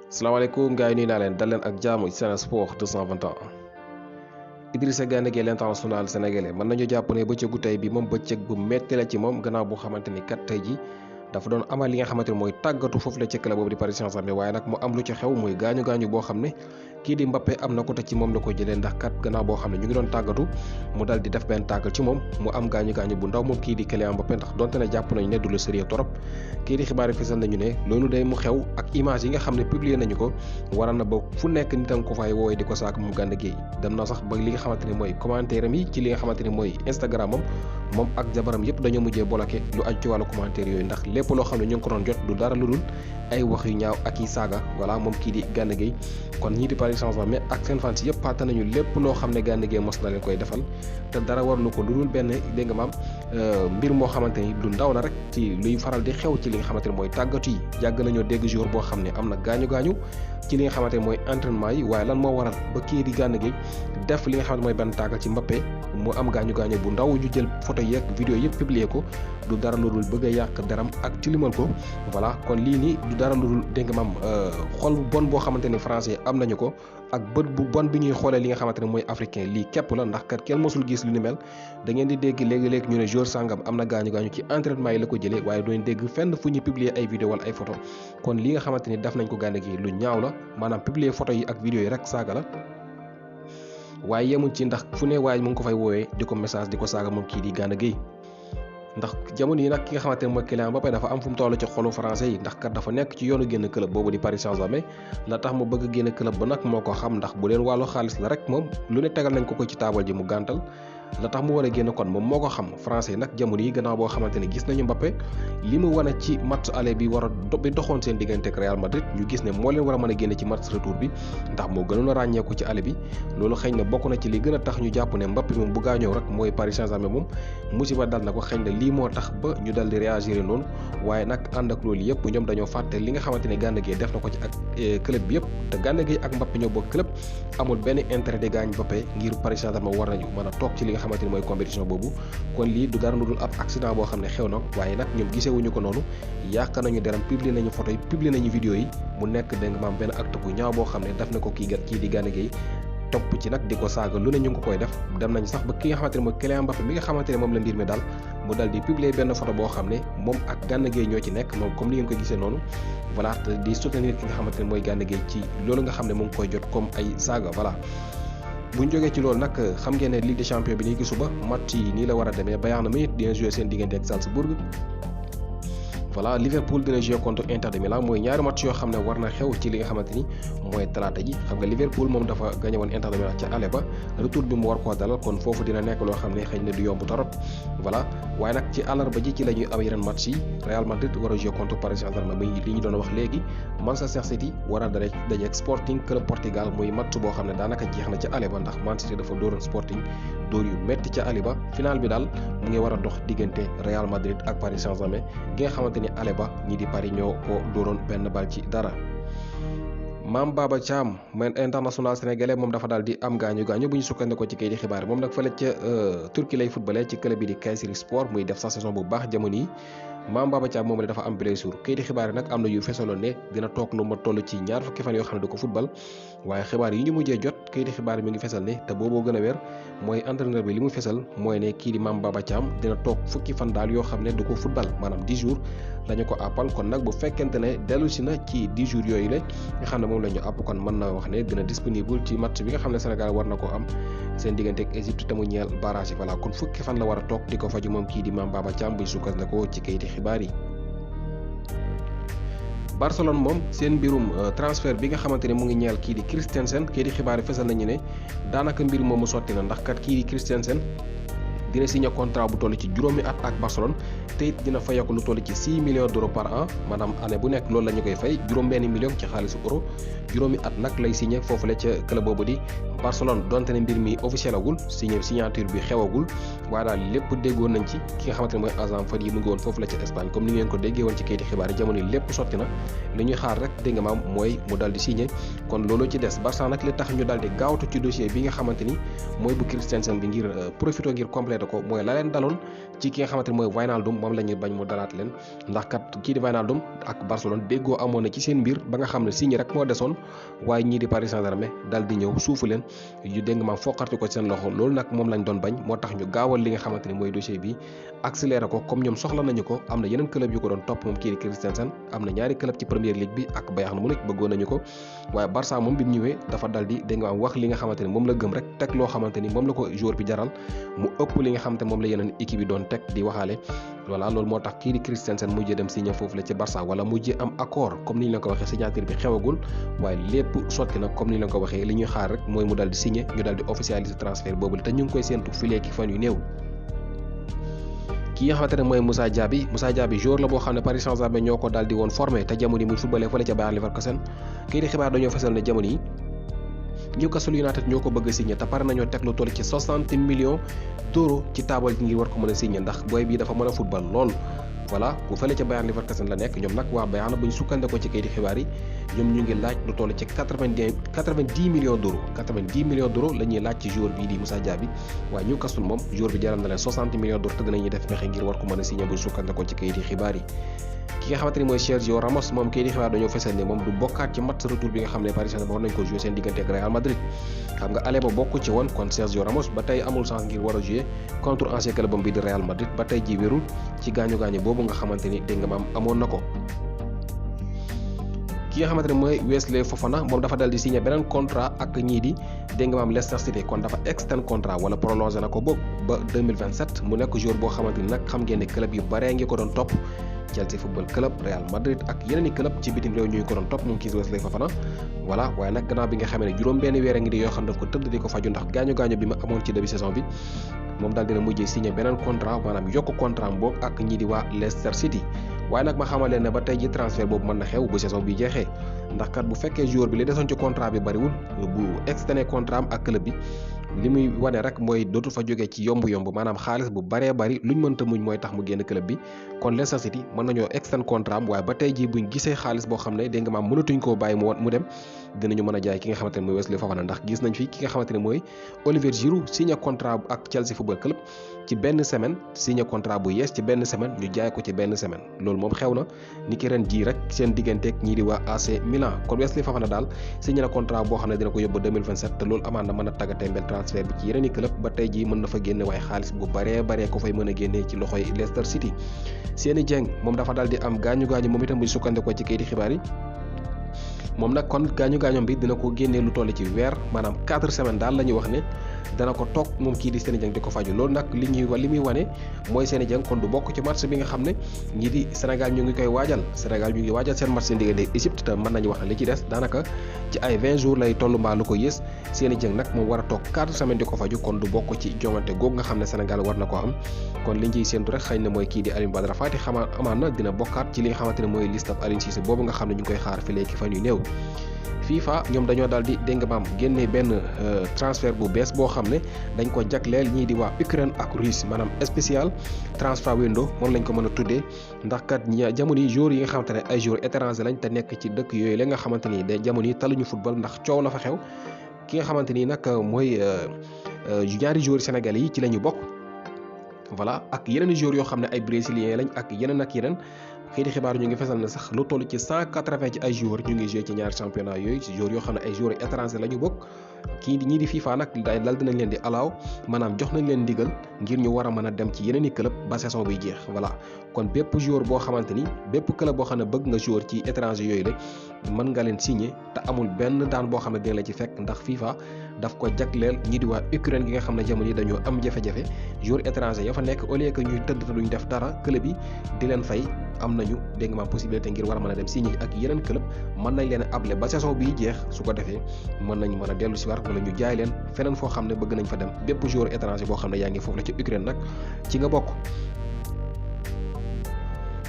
salaamaaleykum gars yi nuyu naa leen dal leen ak jaamu Sen Sport 221. Idrissa Gana Gueye l'international sénégalais mën nañu jàpp ne bëccëgu tey bi moom bëccëg bu metti la ci moom gannaaw boo xamante ni kat tey ji dafa doon amal li nga xamante ni mooy tàggatu foofu la ci club boobu di Paris Saint-Germain waaye nag mu am lu ci xew muy gaañu boo xam ne kii di Mbappé am na ko te ci moom la ko jëlee ndax kat gannaaw boo xam ne ñu ngi doon tàggatu mu dal di def benn tàggal ci moom mu am gaañu bu ndaw moom kii di Kylian Mbappé ndax donte ne jàpp nañu ne du lu sérieux torop kii di xibaar yi fesal nañu ne loolu day mu xew ak image yi nga xam ne publier nañu ko waral na ba fu nekk nit a nga ko fay woowee di ko saak moom Gana Gueye dem na sax ba li nga xamante ni mooy commentaire am yi ci li nga xamante ni mooy Instagram am moom ak jabaram yëpp dañoo mujjee bloqué lu aju ci wàllu commentaire yooyu ndax lépp loo xam ne ñu ngi ko doon jot du dara lu dul ay wax yu ñaaw ak i saaga voilà moom kii di Gana Gueye kon ñii di Paris Saint-Germain ak seen fans yëpp fàtte nañu lépp loo xam ne Gana Gueye mos na leen koy defal te dara warlu ko lu dul benn dégg nga maam mbir moo xamante ni lu ndaw la rek ci luy faral di xew ci li nga xamante ni mooy tàggatu yi yàgg nañoo dégg jour boo xam ne am na gaañu ci li nga xamante ni mooy entraînement yi waaye lan moo waral ba kii di Gana Gueye def li nga xamante mooy benn tàggal ci Mbappé mu am gaañu bu ndaw ñu jël photo yeeg vidéo yëpp publier ko du dara lu dul bëgg a yàq deram ak tilimal ko voilà kon lii nii du dara lu dul dégg nga maam xol bu bon boo xamante ni français am nañu ko ak bët bu bon bi ñuy xoolee li nga xamante ne mooy africain lii képp la ndax kat kenn mosul gis lu ni mel da ngeen di dégg léegi-léegi ñu ne joueur sangam am na gaañu ci entraînement yi la ko jëlee waaye doon dégg fenn fu ñu publier ay vidéo wala ay photo kon li nga xamante ni def nañ ko Gana Gueye lu ñaaw la maanaam publier photo yi ak vidéo yi rek saaga la waaye yemuñ ci ndax fu ne waaye mu ngi ko fay woowee di ko message di ko saaga moom kii di Gana Gueye ndax jamono yi nag ki nga xamante ne mooy Kylian Mbappé dafa am fu mu toll ci xolu français yi ndax kat dafa nekk ci yoonu génn club boobu di Paris Saint-Germain la tax mu bëgg génn club ba nag moo ko xam ndax bu leen wàllu xaalis la rek moom lu ne tegal nañ ko ci taabal ji mu gàntal la tax mu war a génn kon moom moo ko xam français yi nag jamono yi gannaaw boo xamante ne gis nañu Mbappé li mu wane ci match aller bi war a bi doxoon seen diggante ak Real Madrid ñu gis ne moo leen war a mën a génne ci match retour bi ndax moo gënoon a ràññeeku ci aller bi loolu xëy na bokk na ci li gën a tax ñu jàpp ne Mbappé moom bu gaañoo rek mooy Paris Saint-Germain moom musiba dal na ko xëy na lii moo tax ba ñu dal di réagir noonu waaye nag ànd ak loolu yëpp ñoom dañoo fàtte li nga xamante ne Gana Gueye def na ko ci ak club bi yëpp te Gana Gueye ak Mbappé ñoo bokk club amul benn intérêt di gaañ Mbappé ngir Paris Saint-Germain war nañu mën a toog ci li nga xamante ni mooy compétition boobu kon lii du dara lu dul ab accident boo xam ne xew na waaye nag ñoom gisewuñu ko noonu yàq nañu deram publier nañu photo yi publier nañu vidéo yi mu nekk dégg nga maam benn acte bu ñaaw boo xam ne def na ko kii di Gana Gueye topp ci nag di ko saaga lu ne ñu ngi ko koy def dem nañ sax ba ki nga xamante ne mooy Kylian Mbappé mi nga xamante ne moom la mbir mi daal mu dal di publier benn photo boo xam ne moom ak Gana Gueye ñoo ci nekk moom comme ni ngeen ko gisee noonu voilà te di soutenir ki nga xamante ne mooy Gana Gueye ci loolu nga xam ne mu ngi koy jot comme ay saaga voilà bu ñu jógee ci loolu nag xam ngeen ne Ligue des Champions bi nii gi suba match yi nii la war a demee Bayern Munich dina jouer seen diggante ak Salzbourg voilà Liverpool dina jouer contre Inter de Milan mooy ñaari match yoo xam ne war na xew ci li nga xamante ni mooy talaata ji xam nga Liverpool moom dafa gagné woon Inter de Milan ca aller ba retour bi mu war koo dalal kon foofu dina nekk loo xam ne xëy na du yomb torop voilà waaye nag ci àllarba ji ci la ñuy am yeneen match yi Real Madrid war a jouer contre Paris Saint-Germain muy li ñu doon wax léegi Manchester City war a daje ak Sporting Club Portugal muy match boo xam ne daanaka jeex na ca aller ba ndax Man City dafa dóoroon Sporting dóor yu métti ca aller ba final bi daal mu ngi war a dox diggante Real Madrid ak Paris Saint-Germain gi nga xamante ni aller ba ñi di Paris ñoo ko dóoroon benn bal ci dara. Mame Baba Thiam man international sénégalais moom dafa daal di am gaañu bu ñu sukkandikoo ci kayit di xibaar moom nag fële ca Turquie lay footballé ci club bi di Kayserispor muy def sa saison bu baax jamono yi Mame Baba Thiam moom dafa am blessure kayit di xibaar yi nag am na yu fesaloon ne dina toog lu ma toll ci ñaar fukki fan yoo xam ne du ko football waaye xibaar yi ñu mujjee jot kayit di xibaar yi mi ngi fesal ne te booboo gën a wér mooy entraîneur bi li mu fesal mooy ne kii di Mame Baba Thiam dina toog fukki fan daal yoo xam ne du ko football maanaam 10 jours lañu ko àppal kon nag bu fekkente ne dellu si na ci 10 jours yooyu la nga xam ne moom la ñu àpp kon mën na wax ne dina disponible ci match bi nga xam ne Sénégal war na ko am seen diggante ak Égypte te mu ñeel barrage yi voilà kon fukki fan la war a toog di ko faju moom kii di Mame Baba Thiam buy sukkandikoo ci kayiti xibaar yi. Barcelone moom seen mbirum transfert bi nga xamante ne mu ngi ñeel kii di Christensen kayiti xibaar yi fesal nañu ne daanaka mbir moomu sotti na ndax kat kii di Christensen dina signé contrat bu toll ci juróomi at ak Barcelone te it dina fayeeku lu toll ci 6 millions d'euros par an maanaam année bu nekk loolu la ñu koy fay juróom-benn million ci xaalisu euro juróomi at nag lay signé foofu la ca club boobu di Barcelone donte ne mbir mi officiel agul signature bi xewagul waaye daal lépp déggoon nañ ci ki nga xamante ne mooy agent fan yi mu ngi woon foofu la ca Espagne comme ni ngeen ko déggee woon ci kayiti xibaar yi jamono yi lépp sotti na li ñuy xaar rek dégg nga maam mooy mu daal di signé kon loolu ci des Barça nag li tax ñu daal di gaawtu ci dossier bi nga xamante ni mooy bu Christensen bi ngir profité ngir complété ko mooy la leen daloon ci ki nga xamante ni mooy Wijnaldum moom la ñuy bañ mu dalaat leen ndax kat kii di Wijnaldum ak Barcelone déggoo amoon na ci seen mbir ba nga xam ne signé rek moo desoon waaye ñii di Paris Saint-Germain dal di ñëw suufu leen yu dégg maam foqarti ko seen loxo loolu nag moom lañ doon bañ moo tax ñu gaawal li nga xamante ni mooy dossier bi accéléré ko comme ñoom soxla nañu ko am na yeneen club yu ko doon topp moom kii di Christensen am na ñaari club ci Premier League bi ak Bayern Munich bëggoon nañu ko waaye Barça moom bi mu ñëwee dafa dal di dégg nga am wax li nga xamante ni moom la gëm rek teg loo xamante ni moom la ko joueur bi jaral mu ëpp li nga xamante moom la yeneen équipe yi doon teg di waxaale voilà loolu moo tax kii di Christensen mujjee dem signé foofu la ci Barça wala mujjee am accord comme ni ñu leen ko waxee signature bi xewagul waaye lépp sotti na comme ni ñu leen ko waxee li ñuy xaar rek mooy mu dal di signé ñu dal di officialiser transfert boobu te ñu ngi koy séentu fileeki fan yu néew. ki nga xamante ne mooy Moussa Diaby joueur la boo xam ne Paris Saint-Germain ñoo ko daal di woon formé te jamono yi muy footballé fële ca Bayer Leverkusen kii di xibaar dañoo fesal ne jamono yi Newcastle United ñoo ko bëgg a signé te pare nañoo teg lu toll ci 60 millions d'euros ci taabal ji ngir war ko mën a signé ndax booy bi dafa mën a football lool. voilà bu fële ca Bayer Leverkusen la nekk ñoom nag waa Bayern bu ñu sukkandikoo ci kayiti xibaar yi ñoom ñu ngi laaj lu toll ci 90 millions d'euros 90 millions d'euros la ñuy laaj ci joueur bii di Moussa Diaby waaye Newcastle moom joueur bi jaral na leen 60 millions d'euros te dinañuy def pexe ngir war ko mën a signé bu ñu sukkandikoo ci kayiti xibaar yi. ki nga xamante ni mooy Sergio Ramos moom kayiti xibaar dañoo fesal ne moom du bokkaat ci match retour bi nga xam ne Paris Saint-Germain war nañ ko jouer seen diggante ak Real Madrid xam nga aller ba bokk ci woon kon Sergio Ramos ba tey amul chance ngir war a jouer contre ancien clubam bi di Real Madrid ba tey ji wérul ci gaañu boobu nga xamante ni dégg nga maam amoon na ko. ki nga xamante ne mooy Wesley Fofana moom dafa dal di signé beneen contrat ak ñii di dégg nga maam Leicester City kon dafa extend contrat wala prolongé na ko boog ba 2027 mu nekk joueur boo xamante ni nag xam ngeen ne club yu baree ngi ko doon topp Chelsea Football Club Real Madrid ak yeneen i club ci bitim réew ñuy ko doon topp moom kii Wesley Fofana voilà waaye nag gannaaw bi nga xamee ne juróom benn weer a ngi di yoo xam daf ko tëdd di ko faju ndax gaañu bi ma amoon ci début saison bi moom daal dina mujjee signé beneen contrat maanaam yokk contrat am boog ak ñii di waa Leicester City waaye nag ma xamal leen ne ba tey ji transfert boobu mën na xew bu saison bi jeexee ndax kat bu fekkee joueur bi li desoon ci contrat bi bariwul bu externe contrat am ak club bi li muy wane rek mooy dootu fa jógee ci yomb maanaam xaalis bu baree bari luñ mënta muñ mooy tax mu génn club bi kon Leicester City mën nañoo extend contrat am waaye ba tey jii buñ gisee xaalis boo xam ne dégg nga maam mënatuñ koo bàyyi mu dem dinañu mën a jaay ki nga xamante ne mooy Wesley Fofana ndax gis nañ fi ki nga xamante ne mooy Olivier Giroud signé contrat ak Chelsea Football Club ci benn semaine signé contrat bu yees ci benn semaine ñu jaay ko ci benn semaine loolu moom xew na ni ki ren jii rek seen digganteeg ñii di waa AC Milan kon Wesley Fofana daal signé na contrat boo xam ne dina ko yóbbu 2027 te loolu amaan na mën a tàggatembel transfert bi ci yeneen i club ba tey jii mën na fa génne waaye xaalis bu baree ko fay mën a génnee ci loxoy Leicester City. Seny Dieng moom dafa daal di am gaañu moom itam bu ñu sukkandikoo ci kayiti xibaar yi moom nag kon gaañu bi dina ko génnee lu toll ci weer maanaam 4 semaines daal la ñuy wax ne dana ko toog moom kii di Seny Dieng di ko faju loolu nag li muy wane mooy Seny Dieng kon du bokk ci match bi nga xam ne ñii di Sénégal ñu ngi koy waajal seen match seen diggante Égypte te mën nañu wax ne li ci des daanaka ci ay 20 jours lay toll mbaa lu ko yées Seny Dieng nag moom war a toog 4 semaines di ko faju kon du bokk ci joŋante googu nga xam ne Sénégal war na ko am kon liñ ciy séentu rek xëy na mooy kii di Aliou Badara Fati amaan na dina bokkaat ci li nga xamante ne mooy liste of Aliou Cissé boobu nga xam ne ñu ngi koy xaar fi léegi fan yu néew. FIFA ñoom dañoo daal di dégg nga maam génne benn transfert bu bees boo xam ne dañ ko jagleel ñii di waa Ukraine ak Russie maanaam spécial transfer window moom lañ ko mën a tuddee ndax kat jamono yi joueurs yi nga xamante ne ay joueurs étrangers lañ te nekk ci dëkk yooyu la nga xamante ni de jamono yi taluñu football ndax coow la fa xew ki nga xamante ni nag mooy ñaari joueurs sénégalais yi ci la ñu bokk voilà ak yeneen joueurs yoo xam ne ay brésiliens lañ ak yeneen xëyti xibaar ñu ngi fesal na sax lu toll ci 180 ci ay joueurs ñu ngi joué ci ñaari championnat yooyu ci joueurs yoo xam ne ay joueurs étrangers la ñu bokk ñii di FIFA nag dal dinañ leen di alaaw maanaam jox nañ leen ndigal ngir ñu war a mën a dem ci yeneen i club ba saison biy jeex voilà kon bépp joueur boo xamante ni bépp club boo xam ne bëgg nga joueur ci étranger yooyu la mën nga leen signé te amul benn daan boo xam ne dina la ci fekk ndax FIFA daf ko jagleel ñi di waa Ukraine gi nga xam ne jamono yi dañoo am jafe-jafe joueur étranger ya fa nekk au lieu que ñuy tëdd te duñ def dara club yi di leen fay am nañu dégg nga maam possibilité ngir war a mën a dem signé ak yeneen club mën nañ leen a able ba saison biy jeex su ko defee mën nañ mën a dellu si war wala ñu jaay leen feneen foo xam ne bëgg nañ fa dem bépp joueur étranger boo xam ne yaa ngi foofu la ci Ukraine nag ci nga bokk.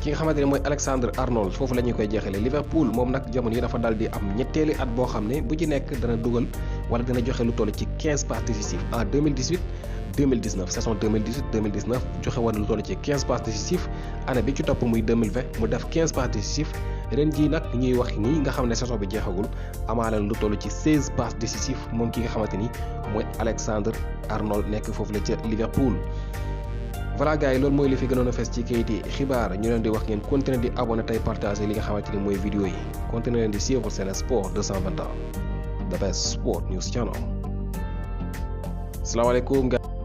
ki nga xamante ne mooy Alexander Arnold foofu la ñu koy jeexalee Liverpool moom nag jamono yi dafa dal di am ñetteeli at boo xam ne bu ci nekk dana dugal wala dina joxe lu toll ci 15 passes décisives en 2019 saison 2019 joxe woon lu toll ci 15 passes décisives année bi ci topp muy 2020 mu def 15 passes décisives ren jii nag ñuy wax nii nga xam ne saison bi jeexagul amaale lu toll ci 16 passes décisives moom ki nga xamante ni mooy Alexander Arnold nekk foofu la ca Liverpool. voilà gars yi loolu mooy li fi gënoon a fees ci kayiti xibaar ñu leen di wax ngeen continuer di abonné tey partager li nga xamante ni mooy vidéo yi continuer leen di suivre Sen Sport 221 the best sport news channel. salaamaaleykum.